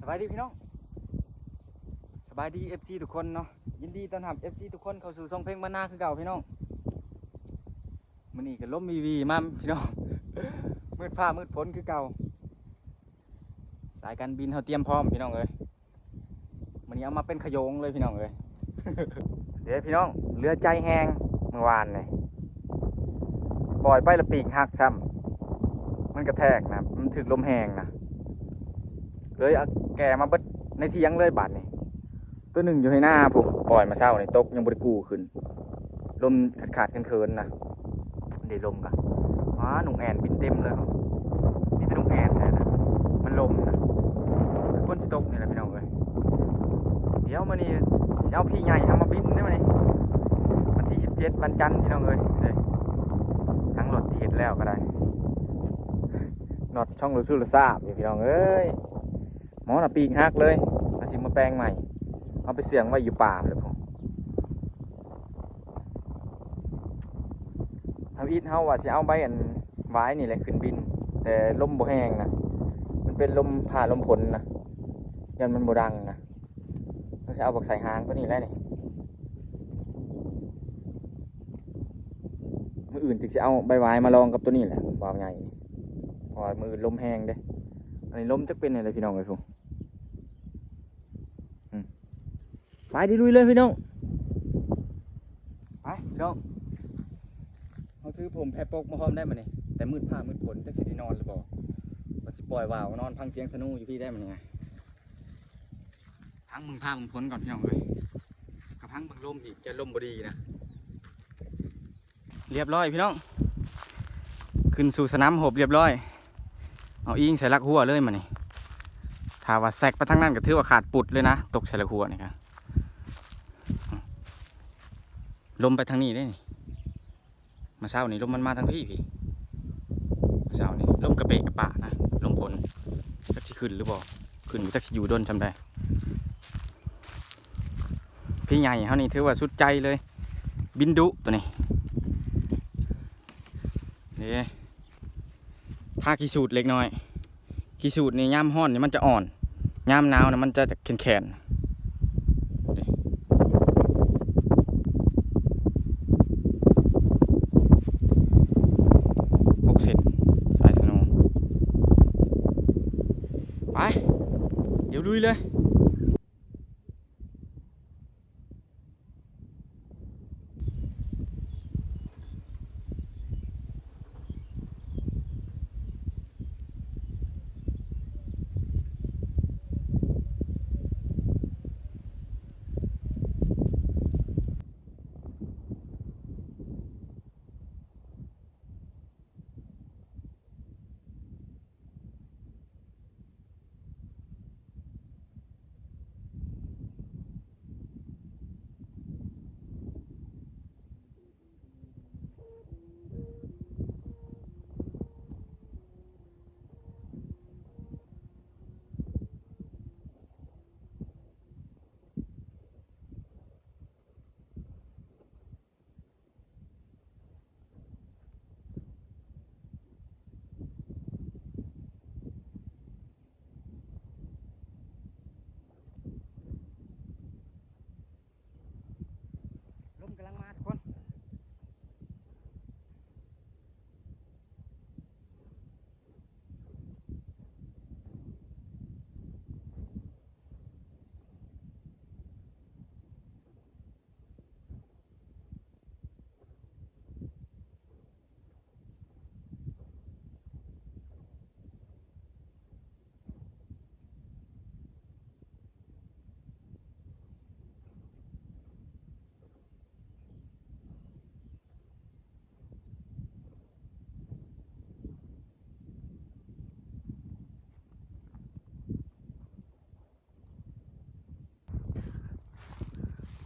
ສະບາຍດີພີ່ນ້ອງ ສະບາຍດີເອັຟຊີທຸກຄົນເນາະ ຍິນດີຕ້ອນຮັບເອັຟຊີທຸກຄົນເຂົ້າສູ່ຊ່ອງເພັງບ້ານນາຄືເກົ່າພີ່ນ້ອງ. ມື້ນີ້ກໍລົມວີໆມາພີ່ນ້ອງ ມືດຟ້າມືດຝົນຄືເກົ່າ. ສາຍການບິນເຮົາຕຽມພ້ອມພີ່ນ້ອງເອີຍ. ມື້ນີ້ເອົາມາເປັນຂະໂຫຍງເລີຍພີ່ນ້ອງເອີຍ. ເດ້ພີ່ນ້ອງ ເຫຼືອໃຈແຮງ ມື້ວານນີ້ ປ່ອຍໄປລະປີກຫັກຊ້ຳ ມັນກະແທກນະ ມັນຖືກລົມແຮງນະ ເລີຍເອົາແກ່ມາເບິດໃນຖຽງເລີຍບາດນີ້. ຕົວໜຶ່ງຢູ່ໃນນາພຸ້ນ ປ່ອຍມາເຊົ້ານີ້ ຕົກຍັງບໍ່ໄດ້ກູ້ຂຶ້ນ ລົມຂາດໆເຂີນໆນະ. ເດ້ລົມກະ ວ້າ ນົກແອ່ນບິນເຕັມເລີຍ ມີແຕ່ນົກແອ່ນແທ້ນະ ມັນລົມນະ ຄືຝົນຊິຕົກນີ້ແຫຼະພີ່ນ້ອງເອີຍ. ດຽວມື້ນີ້ຊິເອົາພີໃຫຍ່ເຮົາມາບິນເດ້ມື້ນີ້ ວັນທີສິບເຈັດ ວັນຈັນພີ່ນ້ອງເອີຍ. ເດ້ ທັງລົດທີ່ເຮັດແລ້ວກໍໄດ້ ນັອດຊ່ອງລູຊູລະຊາບຢູ່ພີ່ນ້ອງເອີຍ. ໝໍນະປີກຫັກເລີຍ ເຮົາຊິມາແປງໃໝ່ ເອົາໄປເຊື່ອງໄວ້ຢູ່ປ່າພຸ້ນແຫຼະ. ທຳອິດເຮົາວ່າຊິເອົາໃບອັນຫວາຍນີ້ແຫຼະຂຶ້ນບິນ ແຕ່ລົມບໍ່ແຮງນະ ມັນເປັນລົມຟ້າລົມຝົນນະ ຢ້ານມັນບໍ່ດັງນະ. ເຮົາຊິເອົາບັກສາຍຫາງຕົວນີ້ແຫຼະນີ້ ມື້ອື່ນຈຶ່ງຊິເອົາໃບຫວາຍມາລອງກັບຕົວນີ້ແຫຼະ ຫວາຍໃຫຍ່ ເພາະວ່າມື້ອື່ນລົມແຮງເດ້. ອັນນີ້ລົມຈັກເປັນຫຍັງເດ້ພີ່ນ້ອງເອີຍ ໄປ ໄດ້ລຸຍເລີຍພີ່ນ້ອງ ໄປພີ່ນ້ອງ. ເຮົາຖືຜົມແຜ່ປົກມາພ້ອມໄດ້ມື້ນີ້ ແຕ່ມືດຟ້າມືດຝົນ ຈັກຊິໄດ້ນອນຫຼືບໍ່ ວ່າຊິປ່ອຍຫວ່າວນອນຟັງສຽງທະນູຢູ່ພີ້ໄດ້ມື້ນີ້. ພັງເບິ່ງຟ້າເບິ່ງຝົນກ່ອນພີ່ນ້ອງເອີຍ ກະພັງເບິ່ງລົມອີກ ແຕ່ລົມບໍ່ດີນະ. ລຽບຮ້ອຍພີ່ນ້ອງ ຂຶ້ນສູ່ສະໜາມຮົບລຽບຮ້ອຍ ເອົາອີງໃສ່ຫຼັກຮົ້ວເລີຍມານີ້. ຖ້າວ່າແຊກໄປທາງນັ້ນກໍຖືວ່າຂາດປຸດເລີຍນະ ຕົກໃສ່ຫຼັກຮົ້ວນີ້ກະ ລົມໄປທາງນີ້ເດ້ນີ້. ມາເຊົ້ານີ້ລົມມັນມາທາງພີ້ ພີ້ ມາເຊົ້ານີ້ລົມກະເປະກະປະນະ ລົມຝົນ ຈັກຊິຂຶ້ນຫຼືບໍ່ ຂຶ້ນກໍຈັກຊິຢູ່ດົນຊ່ຳໃດ. ພີໃຫຍ່ເຮົານີ້ຖືວ່າສຸດໃຈເລີຍ ບິນດຸຕົວນີ້ ເດ້ ທາຂີ້ສູດເລັກນ້ອຍ. ຂີ້ສູດນີ້ຍາມຮ້ອນນີ້ມັນຈະອ່ອນ ຍາມໜາວນະມັນຈະແຂນໆ. ຫົກເສັ້ນສາຍສະໂນ ໄປ ດຽວລຸຍເລີຍ. ລົມກຳລັງມາທຸກຄົນ.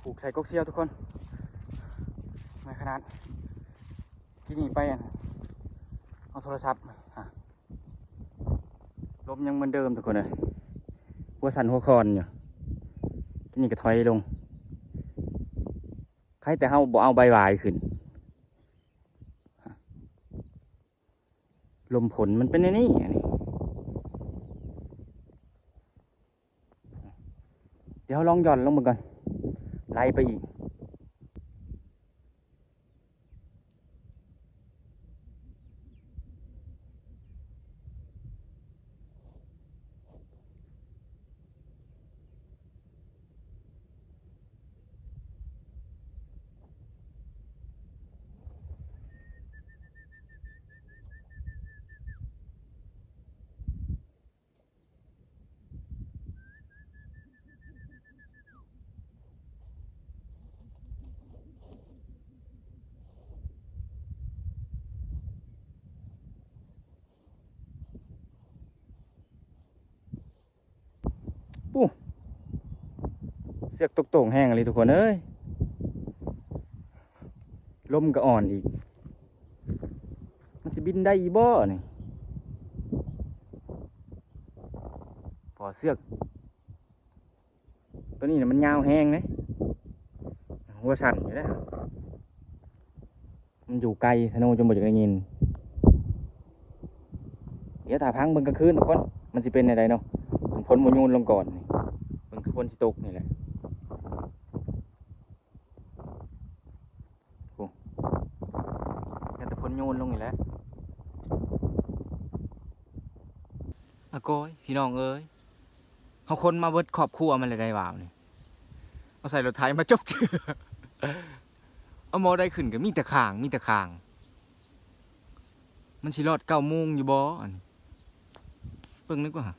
ຜູກໃສ່ກົກສ່ຽວທຸກຄົນ ໃນຂະໜາດ ກີ້ນີ້ໄປອັນ ເອົາໂທລະສັບ ລົມຍັງເໝືອນເດີມທຸກຄົນເອີຍ ຫົວສັ່ນຫົວຄອນຢູ່ ທີນີ້ກໍຖອຍລົງ ໃຄແຕ່ເຮົາບໍ່ເອົາໃບຫວາຍຂຶ້ນ ລົມຝົນມັນເປັນແນວນີ້ ອັນນີ້ ດຽວເຮົາລອງຢ່ອນລົງເບິ່ງກ່ອນ ໄຫຼໄປອີກ. ປູ້ ເຊືອກຕົກໂຕ່ງແຮງອີ່ຫຼີທຸກຄົນເອີຍ ລົມກໍອ່ອນອີກ ມັນຊິບິນໄດ້ອີ່ບໍ່ນີ້ ພໍເຊືອກ ໂຕນີ້ນະມັນຍາວແຮງເດ້ ຫົວສັ້ນຢູ່ເດ້ ມັນຢູ່ໄກ ທະນູຈົນບໍ່ຢາກໄດ້ຍິນ. ດຽວຖ້າຟັງເບິ່ງກາງຄືນທຸກຄົນ ມັນຊິເປັນແນວໃດເນາະ ຝົນບໍ່ໂຍນລົງກ່ອນນີ້ ເບິ່ງຄືຝົນຊິຕົກນີ້ແຫຼະ. ໂອ້ ຍັງແຕ່ຝົນໂຍນລົງນີ້ແຫຼະ ອາກອຍ ພີ່ນ້ອງເອີຍ ເຮົາຂົນມາເບິດຄອບຄົວມັນແລ້ວໄດ໋ວ່າວນີ້ ເອົາໃສ່ລົດໄຖມາຈົບເຈື່ອ ເອົາໝໍໃດຂຶ້ນກໍມີແຕ່ຄ້າງ ມີແຕ່ຄ້າງ. ມັນຊິຮອດເກົ້າໂມງຢູ່ບໍ່ອັນນີ້ ເບິ່ງໜຶ່ງກ່ອນຫາ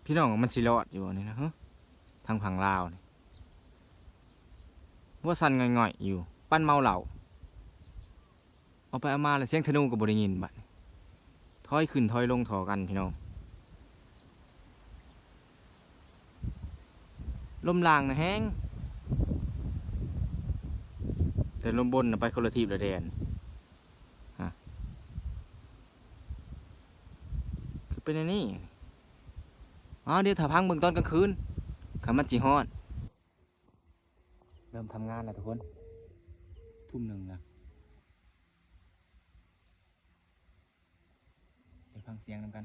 ພີ່ນ້ອງ ມັນຊິຮອດຢູ່ບໍ່ນີ້ນະ ຮະ ທາງຝັ່ງລາວນີ້ ຫົວສັ່ນຫງ່ອຍໆຢູ່ ປານເມົາເຫຼົ້າ ເອົາໄປເອົາມາແລ້ວສຽງທະນູກໍບໍ່ໄດ້ຍິນ ບາດນີ້ຖອຍຂຶ້ນຖອຍລົງທໍ່ກັນ ພີ່ນ້ອງ. ລົມລ່າງນະແຮງ ແຕ່ລົມບົນນະໄປຄົນລະທີບລະແດນ ຮະ ຄືເປັນແນວນີ້. ເອົາ ດຽວຖ້າຟັງເບິ່ງຕອນກາງຄືນ ຄັນມັນຊິຮອດ. ເລີ່ມທຳງານແລ້ວທຸກຄົນ ທຸ່ມໜຶ່ງແລ້ວ ໄດ້ຟັງສຽງນຳກັນ.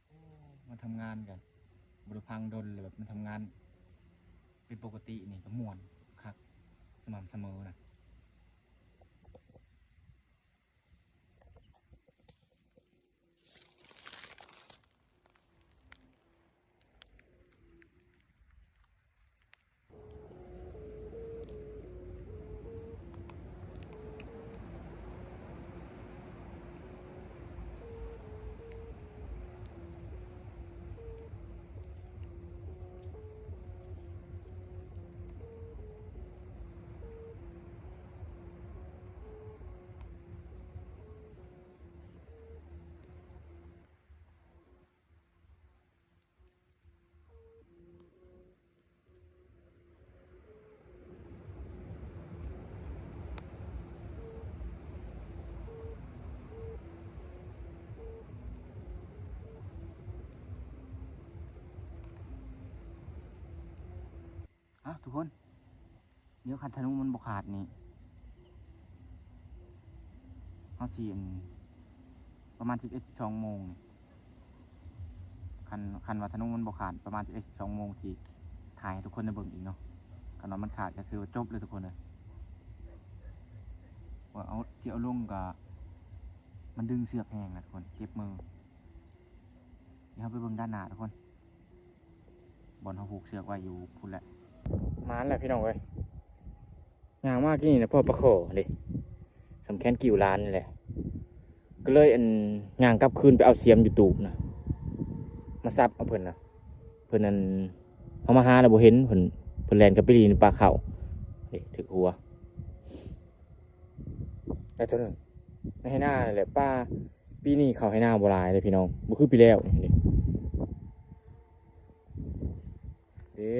ໂອ້ ມາທຳງານກະບໍ່ໄດ້ພັງດົນເລີຍ ແບບມາທຳງານເປັນປົກກະຕິນີ້ກະມ່ວນຄັກ ສະໝ່ຳສະເໝີນະ. ເອົ້າ ທຸກຄົນ ດຽວຄັນທະນູມັນບໍ່ຂາດນີ້ ເຮົາຊິ ອັນ ປະມານສິບເອັດ ສິບສອງໂມງນີ້ ຄັນ ຄັນວ່າທະນູມັນບໍ່ຂາດ ປະມານສິບເອັດ ສິບສອງໂມງ ຊິຖ່າຍໃຫ້ທຸກຄົນໄດ້ເບິ່ງອີກເນາະ. ຄັນວ່າມັນຂາດກໍຖືວ່າຈົບເລີຍທຸກຄົນເອີຍ. ວ່າເອົາ ຊິເອົາລົງກໍມັນດຶງເຊືອກແຮງນະທຸກຄົນ ເຈັບມື. ດຽວເຮົາໄປເບິ່ງດ້ານໜ້າທຸກຄົນ. ບ່ອນເຮົາຜູກເຊືອກໄວ້ຢູ່ພຸ້ນແຫຼະ. ມາແລ້ວພີ່ນ້ອງເອີຍ ຍ່າງມາກີ້ນີ້ນະ ພໍ້ປາຂໍເດ້ ສຳແຂນກິ້ວຫຼານນີ້ແຫຼະ ກໍເລີຍ ອັນ ຍ່າງກັບຄືນໄປເອົາສຽມຢູ່ຕູບນະ ມາສັບເອົາເພິ່ນນະ. ເພິ່ນ ອັນ ເຮົາມາຫາແລ້ວບໍ່ເຫັນ ເພິ່ນ ເພິ່ນແລ່ນກັບໄປຫຼິ້ນປ່າເຂົ້າເດ້ ຖືກຫົວ. ໄດ້ໂຕໜຶ່ງ ໃນໄຮ່ນາແຫຼະ ປ່າ ປີນີ້ເຂົ້າໄຮ່ນາບໍ່ຫຼາຍເດ້ພີ່ນ້ອງ ບໍ່ຄືປີແລ້ວນີ້ເດ້. ເດ້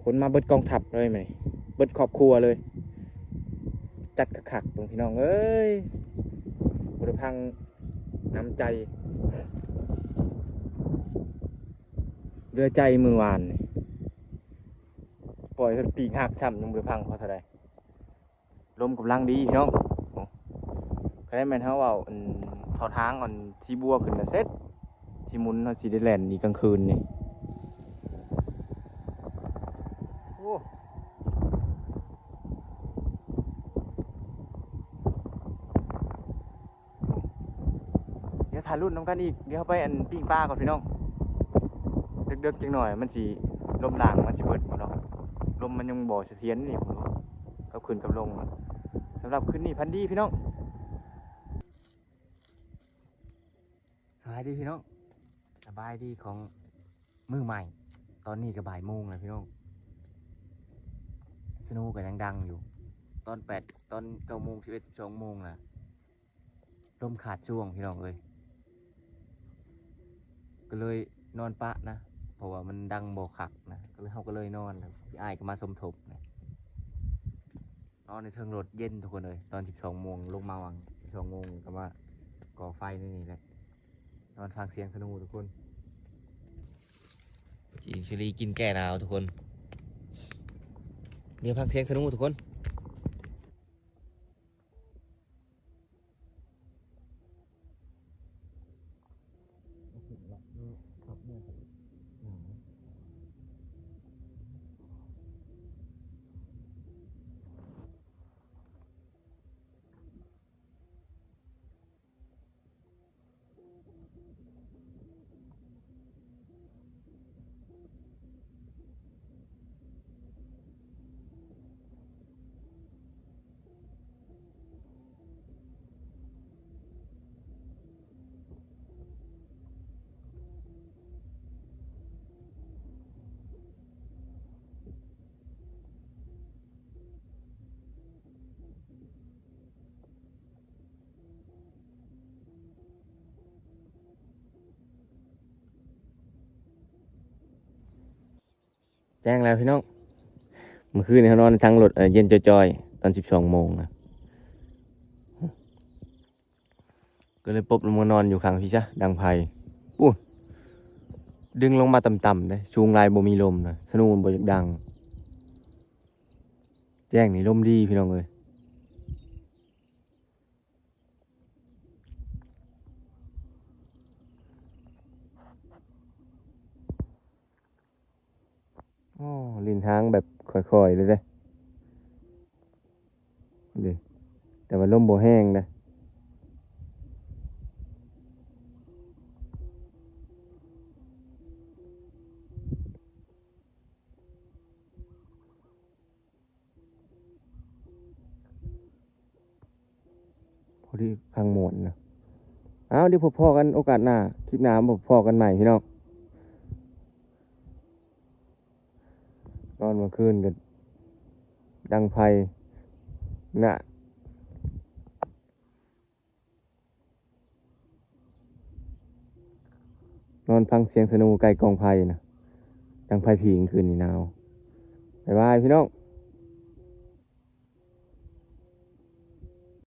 ຂົນມາເບິດກອງທັບເລີຍມື້ນີ້ ເບິດຄອບຄົວເລີຍ ຈັດຄັກໆ ເບິ່ງພີ່ນ້ອງເອີຍ ບໍ່ໄດ້ພັງນ້ຳໃຈ ເຫຼືອໃຈມື້ວານນີ້ ປ່ອຍເພິ່ນປີກຫັກຊ້ຳ ຍັງບໍ່ໄດ້ພັງພໍເທົ່າໃດ. ລົມກຳລັງດີພີ່ນ້ອງ ໂອ້ ກໍໄດ້ແມ່ນເຮົາເວົ້າ ອັນ ເຂົ້າທາງ ອັນ ສີບົວຂຶ້ນລະເສັດ ສີມຸນເຮົາຊິໄດ້ແລ່ນອີກກາງຄືນນີ້. ໂອ້ ດຽວຖ້າລຸ້ນນຳກັນອີກ. ດຽວເຮົາໄປ ອັນ ປີ້ງປາກ່ອນພີ່ນ້ອງ. ເດິກໆ ຈັກໜ້ອຍມັນຊິ ລົມລ້າງມັນຊິເບິດບໍ່ເນາະ. ລົມມັນຍັງບໍ່ສະຖຽນນີ້ ກັບຂຶ້ນກັບລົງ. ສຳລັບຄືນນີ້ຝັນດີພີ່ນ້ອງ. ສະບາຍດີພີ່ນ້ອງ ສະບາຍດີຂອງມື້ໃໝ່. ຕອນນີ້ກໍບ່າຍໂມງແລ້ວພີ່ນ້ອງ. ສະໂນກໍຍັງດັງຢູ່. ຕອນແປດ ຕອນເກົ້າໂມງ ສິບເອັດ ສິບສອງໂມງນະ ລົມຂາດຊ່ວງພີ່ນ້ອງເອີຍ. ກໍເລີຍນອນປະນະ ເພາະວ່າມັນດັງບໍ່ຄັກນະ. ກໍເລີຍ ເຮົາກໍເລີຍນອນ. ພີ່ອ້າຍກໍມາສົມທົບນະ. ນອນໃນເທິງລົດເຢັນທຸກຄົນເອີຍ. ຕອນສິບສອງໂມງ ລົງມາຫວ່າງສິບສອງໂມງ ກໍມາກໍ່ໄຟໃນນີ້ແຫຼະ. ນອນຟັງສຽງທະນູທຸກຄົນ. ຈີນຊີຣີກິນແກ້ໜາວທຸກຄົນ. ດຽວຟັງສຽງທະນູທຸກຄົນ. ແຈ້ງແລ້ວພີ່ນ້ອງ. ເມື່ອຄືນນີ້ເຮົານອນໃນຖັງລົດ ເອີ ເຢັນຈ່ອຍໆ ຕອນສິບສອງໂມງນະ. ກໍເລີຍປົບລົງມານອນຢູ່ຂ້າງພີ້ຊະ ດັງໄຟ. ໂອ້ ດຶງລົງມາຕ່ຳໆເດ້ ສູງຫຼາຍບໍ່ມີລົມນະ. ທະນູມັນບໍ່ຢາກດັງ. ແຈ້ງນີ້ລົມດີພີ່ນ້ອງເອີຍ. ໂອ້ ຫຼິ້ນຫາງແບບຄ່ອຍໆເລີຍເດ້ ເດ້ ແຕ່ວ່າລົມບໍ່ແຮງນະ. ພໍດີຟັງມ່ວນນະ. ເອົາ ດຽວພົບພໍ້ກັນໂອກາດໜ້າ ຄລິບໜ້າມາພໍ້ກັນໃໝ່ພີ່ນ້ອງ. ນອນມື້ຄືນກໍດັງໄຟນະ. ນອນຟັງສຽງທະນູໃກ້ກອງໄຟນະ ດັງໄຟຜິງ ຄືນນີ້ໜາວ. ບາຍບາຍພີ່ນ້ອງ.